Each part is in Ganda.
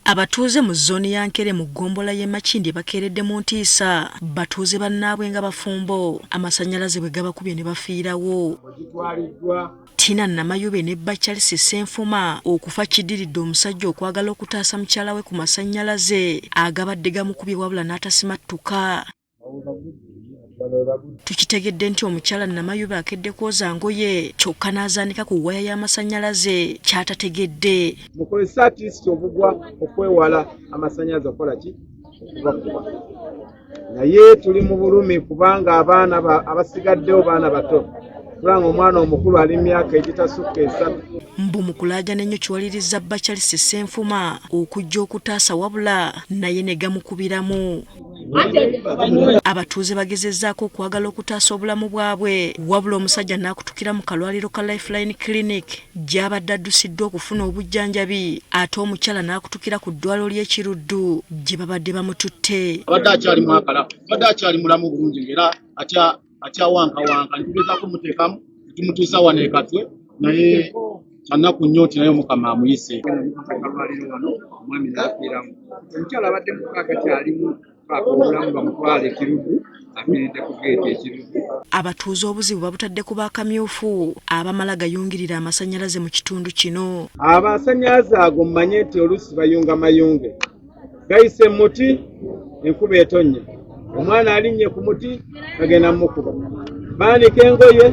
Abatuuze mu zooni ya Nkere mu ggombolola y'e Makindye bakeeredde mu ntiisa batuuze bannaabwe nga bafumbo amasannyalaze bwe gabakubye ne bafiirawo. Tina Namayube ne bba Charles Ssenfuma okufa kiddiridde omusajja okwagala okutaasa mukyala we ku masannyalaze agabadde gamukubye wabula n'atasimattuka. Tukitegedde nti omukyala Namayube akedde kwoza ngoye kyokka n'azaanika ku waya y'amasannyalaze ky'atategedde. Mukozese atiisiti obugwa okwewala amasannyalaze okukola ki okubakuba naye tuli mu bulumi kubanga abaana abasigaddewo baana bato kubanga omwana omukulu ali myaka egitasukka esatu. Mbu mu kulaajana ennyo kiwalirizza bba Charles Ssenfuma okujja okutaasa wabula naye ne gamukubiramu. Abatuuze bagezezzaako okwagala okutaasa obulamu bwabwe wabula omusajja n'akutukira mu kalwaliro ka Lifeline Clinic gy'abadde addusiddwa okufuna obujjanjabi ate omukyala n'akutukira ku ddwaliro ly'e Kiruddu gye babadde bamututte. Abadde akyali mwakala, abadde akyali mulamu bulungi ng'era akyawankawanka ne tugezaako omuteekamu ne tumutuusa wano e Katwe naye kyannaku nnyo nti naye Omukama amuyise. Akalwaliro wano omwami n'afiiramu. Omukyala abadde mukaaga kyalimu paaka obulamu bamutwale e Kiruddu afiiridde ku geeti e Kiruddu. Abatuuze obuzibu babutadde ku bakamyufu abamala gayungirira amasannyalaze mu kitundu kino. Amasannyalaze ago mumanye nti oluusi bayunga mayunge. Gayise mu muti enkuba etonnya omwana alinnye ku muti bagenda mumukuba baanika engoye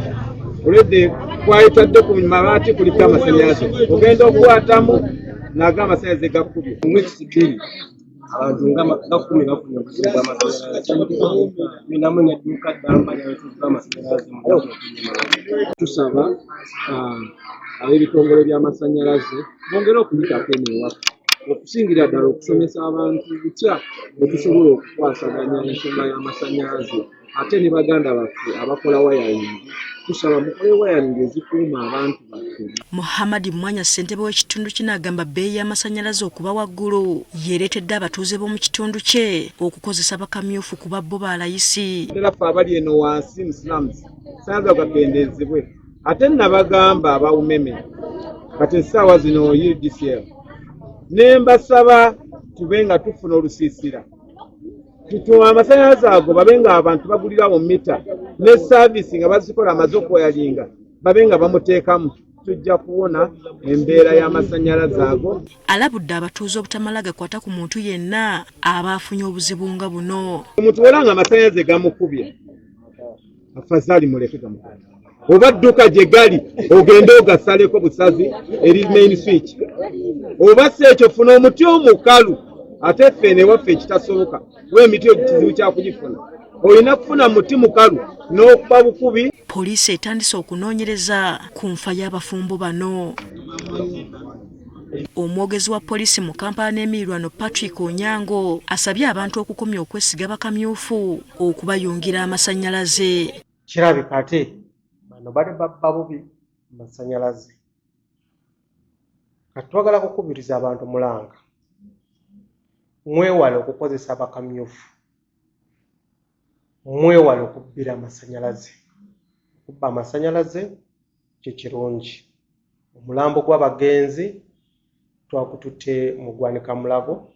olwedde kwayitadde ku mabaati kuliko amasannyalaze ogenda okukwatamu nago amasannyalaze gakubye. Mu weeks bbiri abantu nga kkumi bafunye obuzibu bw'amasannyalaze tulinamu n'edduuka ddamba lyabatuuka amasannyalaze mu Tusaba ab'ebitongole by'amasannyalaze bongere okuyitako eno ewaffe okusingira ddala okusomesa abantu butya bwe tusobola okukwasaganya ensonga y'amasannyalaze ate ne baganda baffe abakola wayaringi tusaba mukole wayaringi ezikuuma abantu baffe. Muhammad Mwanya ssentebe w'ekitundu kino agamba bbeeyi y'amasannyalaze okuba waggulu yeereetedde abatuuze b'omu kitundu kye okukozesa bakamyufu kuba bo ba layisi. Ddala ffe abali eno wansi mu slums sanza gakendeezebwe ate nabagamba aba umeme kati essaawa zino UDCL ne mbasaba tube nga tufuna olusiisira tutuwa amasannyalaze ago babe nga abantu bagulirawo mita ne saaviisi nga bazikola amaze okuwayalinga babe nga bamuteekamu tujja kuwona embeera y'amasannyalaze ago. Alabudde abatuuze obutamala gakwata ku muntu yenna aba afunye obuzibu nga buno. Omuntu wera nga amasannyalaze gamukubye afazaali muleke gamukubye oba dduka gye gali ogende ogasaleko busazi eri main switch oba si ekyo funa omuti omukalu ate ffe newaffe ekitasoboka kuba emiti ekizibu kyakugifuna olina kufuna muti mukalu n'okuba bukubi. Poliisi etandise okunoonyereza ku nfa y'abafumbo bano. Omwogezi wa poliisi mu Kampala n'emirirwano Patrick Onyango asabye abantu okukomya okwesiga bakamyufu okubayungira amasannyalaze. Kirabika ate bano bali babba bubi amasannyalaze. Kati twagala kukubiriza abantu mulanga mwewale okukozesa bakamyufu, mwewale okubbira amasannyalaze. Okubba amasannyalaze kye kirungi. Omulambo gw'abagenzi twagututte mu ggwanika Mulago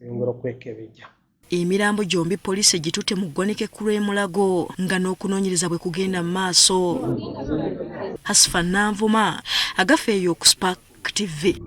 yongera okwekebejja. Emirambo gyombi poliisi egitutte mu ggwanika ekkulu e Mulago nga n'okunoonyereza bwe kugenda mu maaso. Hasfa Nanvuma, Agafeeyo ku Spark TV.